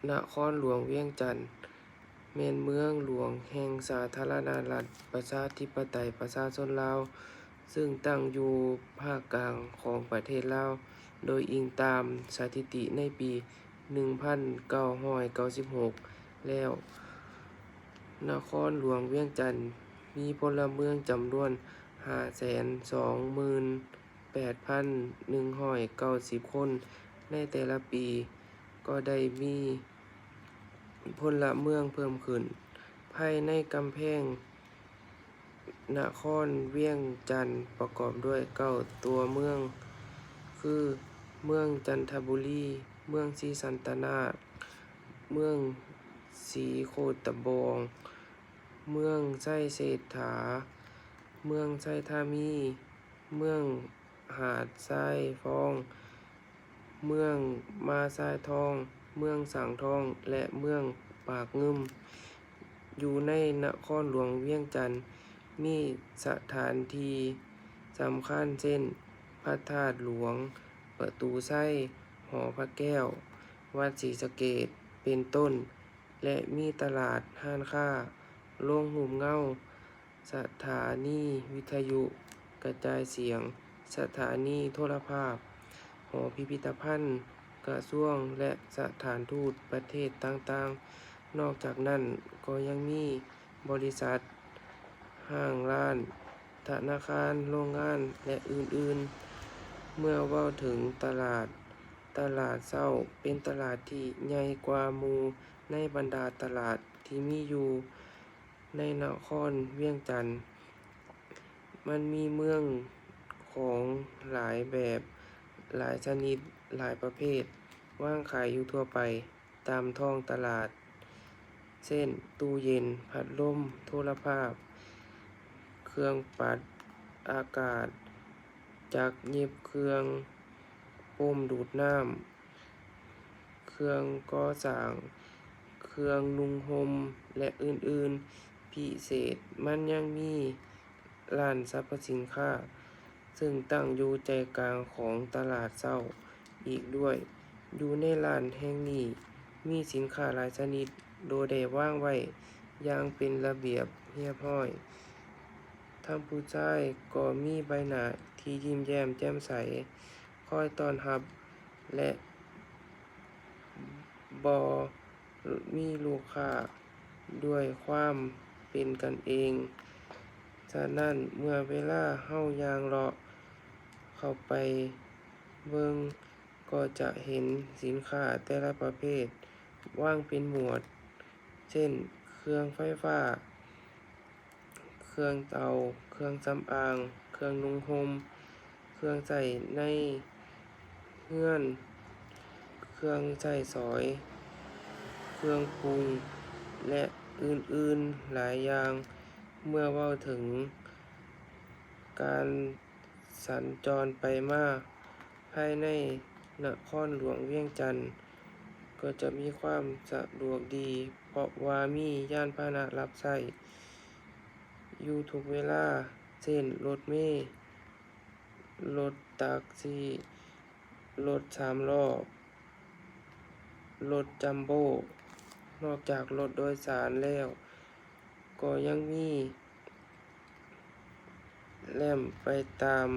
ນະຄອນຫຼວງວຽງຈັນ ແມ່ນເມືອງຫຼວງແຫ່ງສາທາລະນະລັດ ປະຊາທິປະໄຕ ປະຊາຊົນລາວ ຊຶ່ງຕັ້ງຢູ່ພາກກາງຂອງປະເທດລາວ, ໂດຍອີງຕາມສະຖິຕິໃນປີໜຶ່ງພັນເກົ້າຮ້ອຍເກົ້າສິບຫົກແລ້ວ, ນະຄອນຫຼວງວຽງຈັນມີພົນລະເມືອງຈຳນວນຫ້າແສນສອງໝື່ນແປດພັນໜຶ່ງຮ້ອຍເກົ້າສິບຄົນ. ໃນແຕ່ລະປີກໍໄດ້ມີພົນລະເມືອງເພີ່ມຂຶ້ນ. ພາຍໃນກຳແພງ ນະຄອນວຽງຈັນປະກອບດ້ວຍເກົ້າຕົວເມືອງ ຄື ເມືອງຈັນທະບູລີ, ເມືອງສີສັດຕະນາກ, ເມືອງສີໂຄດຕະບອງ, ເມືອງໄຊເສດຖາ, ເມືອງໄຊທາມີ, ເມືອງຫາດຊາຍຟອງ, ເມືອງມາຊາຍທອງ, ເມືອງສັງທອງ ແລະ ເມືອງປາກງື່ມ. ຢູ່ໃນນະຄອນຫຼວງວຽງຈັນ ມີສະຖານທີ່ສຳຄັນເຊັ່ນ ພະທາດຫຼວງ, ປະຕູໄຊ, ຫໍພະແກ້ວ, ວັດສີສະເກດ ເປັນຕົ້ນ ແລະ ມີຕະຫຼາດ, ຮ້ານຄ້າ, ໂຮງຮູບເງົາ, ສະຖານີວິທະຍຸກະຈາຍສຽງ, ສະຖານີໂທລະພາບ, ຫໍພິພິທະພັນກະຊວງ ແລະ ສະຖານທູດປະເທດຕ່າງໆ. ນອກຈາກນັ້ນກໍຍັງມີບໍລິສັດ, ຫ້າງຮ້ານ, ທະນາຄານ, ໂຮງງານ ແລະ ອື່ນໆ. ເມື່ອເວົ້າເຖິງຕະຫຼາດ, ຕະຫຼາດເຊົ້າເປັນຕະຫຼາດທີ່ໃຫຍ່ກວ່າໝູ່ໃນບັນດາຕະຫຼາດທີ່ມີຢູ່ ໃນນະຄອນວຽງຈັນ ມັນມີເມືອງຂອງຫຼາຍແບບ, ຫຼາຍຊະນິດ, ຫຼາຍປະເພດ ວາງຂາຍຢູ່ທົ່ວໄປຕາມທ້ອງຕະຫຼາດ ເຊັ່ນ ຕູ້ເຢັນ, ພັດລົມ, ໂທລະພາບ, ເຄື່ອງປັບອາກາດ, ຈັກເຢັບ, ເຄື່ອງປົ່ມດູດນ້ຳ, ເຄື່ອງກໍ່ສ້າງ, ເຄື່ອງນຸ່ງຫົ່ມ ແລະ ອື່ນໆ. ພິເສດ, ມັນຍັງມີຮ້ານສັບພະສິນຄ້າ ເຊິ່ງຕັ້ງຢູ່ໃຈກາງຂອງຕະຫຼາດເຊົ້າອີກດ້ວຍ. ຢູ່ໃນຮ້ານແຫ່ງນີ້ ມີສິນຄ້າຫຼາຍຊະນິດ ໂດຍໄດ້ວາງໄວ້ຢ່າງເປັນລະບຽບຮຽບຮ້ອຍ. ທັງຜູ້ຊາຍກໍມີໃບໜ້າທີ່ຍິ້ມແຍ້ມແຈ່ມໃສ, ຄອຍຕ້ອນຮັບ ແລະ ບໍມີລູກຄ້າດ້ວຍຄວາມເປັນກັນເອງ. ສະນັ້ນ, ເມື່ອເວລາເຮົາຍ່າງເລາະເຂົ້າໄປເບິ່ງ, ກໍຈະເຫັນສິນຄ້າແຕ່ລະປະເພດວາງເປັນໝວດ, ເຊັ່ນ ເຄື່ອງໄຟຟ້າ, ເຄື່ອງເຕົາ, ເຄື່ອງສຳອາງ, ເຄື່ອງນຸ່ງຫົ່ມ, ເຄື່ອງໃຊ້ໃນເຮືອນ, ເຄື່ອງໃຊ້ສອຍ, ເຄື່ອງປຸງ ແລະ ອື່ນໆຫຼາຍຢ່າງ. ເມື່ອເວົ້າເຖິງການສັນຈອນໄປມາ ພາຍໃນນະຄອນຫຼວງວຽງຈັນກໍຈະມີຄວາມສະດວກດີ ເພາະວ່າມີຍານພາຫະນະຮັບໃຊ້ຢູ່ທຸກເວລາ ເຊັ່ນ ລົດເມ, ລົດຕັກຊີ, ລົດສາມລໍ້, ລົດຈຳໂບ້. ນອກຈາກລົດໂດຍສານແລ້ວ, ກໍຍັງມີ ແລ່ນໄປຕາມ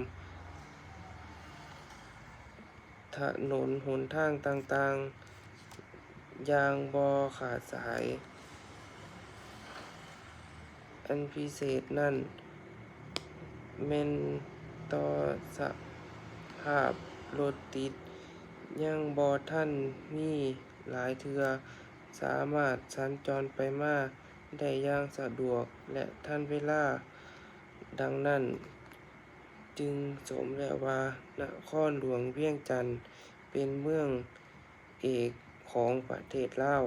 ຖະໜົນຫົນທາງຕ່າງໆຢ່າງບໍ່ຂາດສາຍ. ອັນພິເສດນັ້ນແມ່ນຕໍ່ສະພາບລົດຕິດຍັງບໍ່ທັນມີຫຼາຍເທື່ອ, ສາມາດສັນຈອນໄປມາ ໄດ້ຢ່າງສະດວກ ແລະ ທັນເວລາ. ດັ່ງນັ້ນ, ຈຶ່ງສົມແລ້ວວ່ານະຄອນຫຼວງວຽງຈັນເປັນເມືອງເອກຂອງປະເທດລາວ.